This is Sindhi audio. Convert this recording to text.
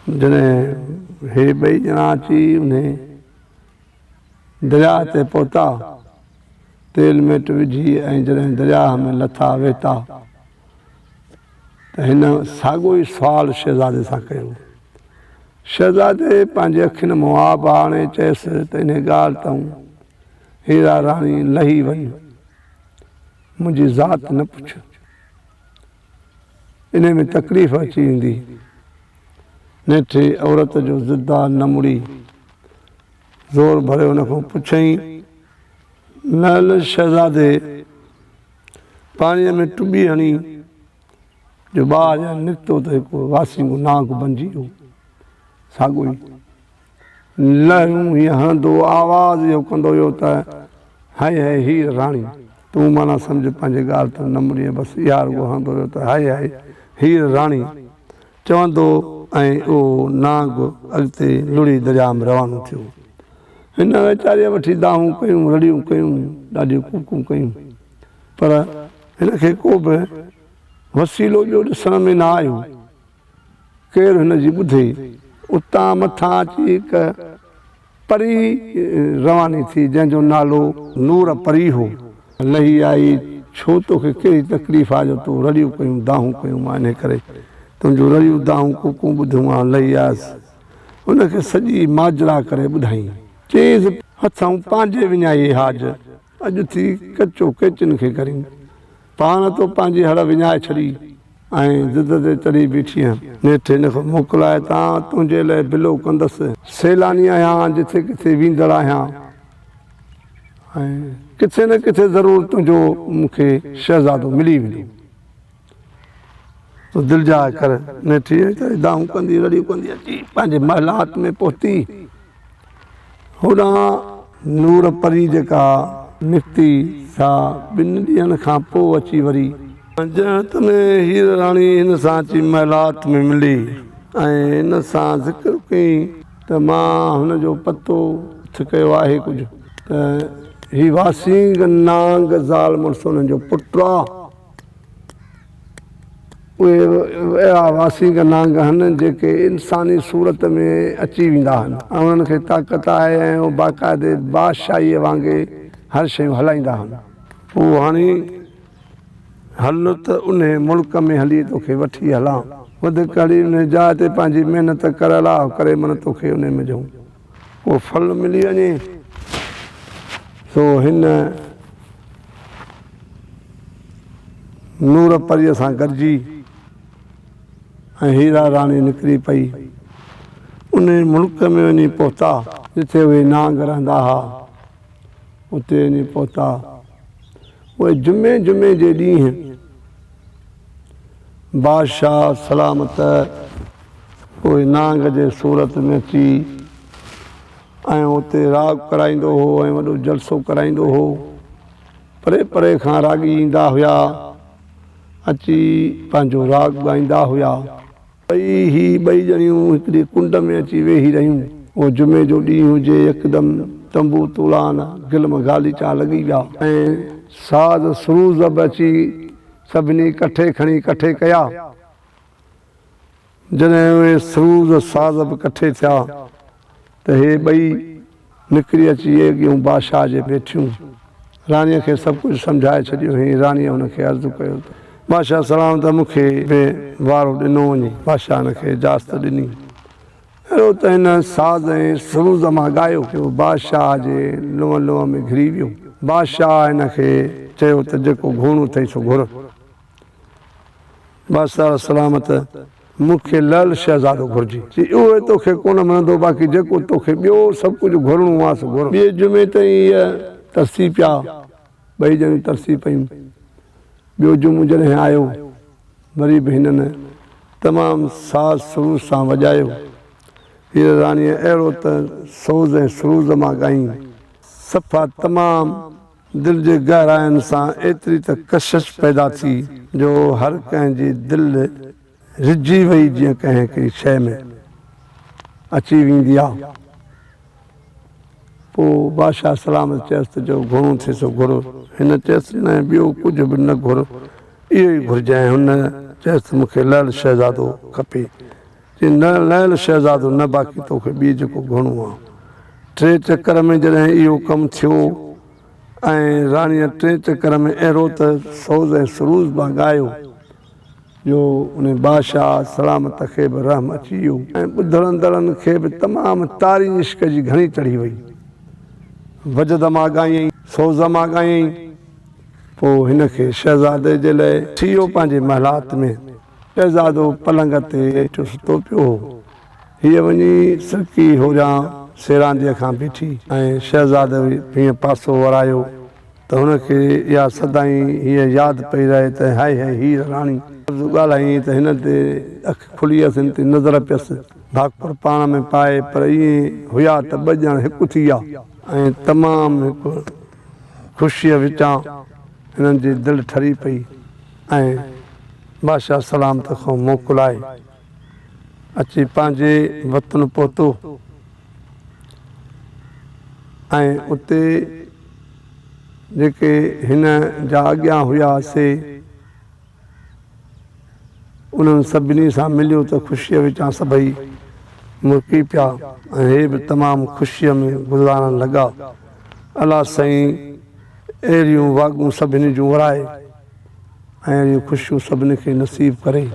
جڏهن هي ٻئي ڄڻا اچي انهي درياهه تي پهتا، تيل ميٽ وجهي ۽ جڏهن درياهه ۾ لٿا ويتا ته هن ساڳيو ئي سوال شهزادي سان ڪيو. شهزادي پنهنجي اکين مان آب آڻي چيس ته انهي ڳالهه تئون هيرا راڻي لهي وڃ، منهنجي ذات نه پڇ. انهي ۾ تڪليف اچي ويندي. نيٺ عورت جو ضد آ نه مڙي. زور ڀري ان کان پڇيائين، لعل شهزادي پاڻيء ۾ ٽٻي هڻي جو ٻاهر نڪتو ته هڪ واسينگو نانگ بنجي ويو. ساڳيو ئي. لهرون هيئن هڻندو آواز اهو ڪندو ويو ته هائي هائي هير راڻي! تون معنيٰ سمجهه پنهنجي ڳالهه تان نه مڙين بس اها رڳو هڻندو رهيو ته هائي هائي هير راڻي! چوندو ۽ اهو نانگ اڳتي لڙهي درياء ۾ روانو ٿيو. هن ويچاريء وٺي دانهون ڪيون، رڙيون ڪيون، ڏاڍيون ڪوڪون ڪيون پر هن کي ڪو به وسيلو ٻيو ڏسڻ ۾ نه آيو. ڪير هن جي ٻڌي. اتان مٿان اچي هڪ پري رواني ٿي، جنهن جو نالو نور پري هو. لهي آئي، ڇو توکي ڪهڙي تڪليف آ جو تو رڙيون ڪيون دانهون ڪيون، مان انهي ڪري تنهنجون رڙيون دانهون ڪوڪون ٻڌيون آ لهي آيس. هن کي سڄي ماجرا ڪري ٻڌائين. چيس، هٿ آئون پنهنجي وڃائي هاج، اڄ ٿي ڪچو ڪيچن کي ڪرين. پاڻ تو پنهنجي هڙ وڃائي ڇڏي ۽ ضد تي چڙهي بيٺينء. نيٺ هن کان موڪلائي ته آء تنهنجي لئه بلو ڪندس. سيلاني آهيان، جٿي ڪٿي ويندڙ آهيان ۽ ڪٿي نه ڪٿي ضرور تنهنجو مون کي شهزادو ملي ويندو. تون دلجاء ڪر. نيٺ هيء ته دانهون ڪندي، رڙيون ڪندي اچي پنهنجي محلات ۾ پهتي. هوڏانهن نور پري جيڪا نڪتي سا ٻن ڏينهن کان پوء اچي وري. جنهن ۾ هير راڻي هن سان اچي محلات ۾ ملي ۽ هن سان ذڪر ڪيائين ته مان هن جو پتو هٿ ڪيو آهي ڪجهه ته هي واسينگ نانگ زال مڙس انهن جو پٽ آ. اهي اهڙا واسينگ نانگ آهن جيڪي انساني صورت ۾ اچي ويندا آهن ۽ انهن کي طاقت آهي ۽ اهي باقاعدي بادشاهيء وانگي هر شيون هلائيندا آهن. پوء هاڻي هل ته انهي ملڪ ۾ هلي توکي وٺي هلان. وڌيڪ هلي انهي جاء تي پنهنجي محنت ڪر الله ڪري من توکي انهي منجهئون ڪو ڦل ملي وڃي. سو هن نور پريء سان گڏجي ۽ هيرا راڻي نڪري پئي. انهيء ملڪ ۾ وڃي پهتا، جتي اهي نانگ رهندا ها، اتي وڃي پهتا. اهي جمعي جمعي جي ڏينهن بادشاهه سلامت اهي نانگ جي صورت ۾ اچي ۽ اتي راڳ ڪرائيندو هو ۽ وڏو جلسو ڪرائيندو هو. پري پري کان راڳي ايندا هيا، اچي پنهنجو راڳ ڳائيندا هيا. ٻئي هي ٻئي ڄڻيون هڪڙي ڪنڊ ۾ اچي ويهي رهيون. اهو جمعي جو ڏينهن هجي، يڪدم تنبو تولان، گلم غاليچا لڳي ويا. ۽ ساز سروز به اچي سڀني ڪٺي کڻي ڪٺي ڪيا. جڏهن اهي سروز ساز به ڪٺي ٿيا ته هي ٻئي نڪري اچي اڳيون بادشاهه جي ويٺيون. راڻيء کي سڀ ڪجهه سمجهائي ڇڏيو هئين. راڻيء هن کي عرض ڪيو ته. بادشاهه سلامت مون کي به وارو ڏنو وڃي. بادشاهه هن کي اجازت ڏني. اهڙو ته هن ساز ۽ سروز مان ڳايو جو بادشاهه جي لونء لونء ۾ گهري ويو. بادشاهه هن کي چيو ته جيڪو گهرڻو اٿئي سو گهر. بادشاهه سلامت مون کي لعل شهزادو گهرجي. چي اهو توکي ڪونه ملندو باقي جيڪو توکي ٻيو سڀ ڪجهه گهرڻو آ سو گهر. ٻئي جمعي تائين اهي ترسي پيا. ٻئي ڄڻيون ترسي پيون. ٻيو جمعو جڏهن آيو وري به هنن تمام ساز سروز سان وڄايو. هير راڻيء اهڙو ته سوز ۽ سروز مان ڳائين. صفا تمام دل جي گهراين سان ايتري ته ڪشش پيدا ٿي جو هر ڪنهن جي دل رجهي وئي جيئن ڪنهن هڪڙي شيء ۾ اچي ويندي آ. پوء بادشاهه سلامت چيس ته جو گهرڻو ٿئي سو گهر. هن چيس نه ٻيو ڪجهه به نه گهر اهو ئي گهرجانء. هن چيس ته مون کي لعل شهزادو کپي. چي نه لعل شهزادو نه باقي توکي ٻي جيڪو گهڻو آ. ٽئين چڪر ۾ جڏهن اهو ڪم ٿيو ۽ راڻيء ٽئين چڪر ۾ اهڙو ته سوز ۽ سروز مان ڳايو جو ان بادشاهه سلامت کي به رحم اچي ويو ۽ ٻڌڙندڙن کي به تمام تاري عشق جي گهڻي چڙهي وئي. وجد مان ڳايائين، سوز مان ڳايائين. پوء هن کي شهزادي جي لئه ٿي ويو پنهنجي محلات ۾. شهزادو پلنگ تي هيٺ ستو پيو هو. هيء وڃي سرڪي هوريان سيرانديء کان بيٺي ۽ شهزادي هيئن پاسو ورايو ته هن کي اها سدائين هيء ياد پئي رهي ته هائي هائي هير راڻي! لفظ ڳالهايائين ته هن تي اک کلي هيس، هن تي نظر پيس. ڀاڪر پاڻ ۾ پائي پر ائين هيا ته ٻه ڄڻ هڪ ٿي ويا. ۽ تمام هڪ خوشيء وچان هنن جي دل ٺري پئي ۽ بادشاهه سلامت کان موڪلائي اچي پنهنجي وطن پهتو ۽ اتي جيڪي هن جا اڳيان هيا سي انهن سڀني سان مليو ته خوشيء وچان سڀئي مرڪي پيا ۽ هي به تمام خوشيء ۾ گذارڻ لڳا. الله سائين اهڙيون واڳون سڀني جون ورائي ۽ اهڙيون خوشيون سڀني کي نصيب ڪري.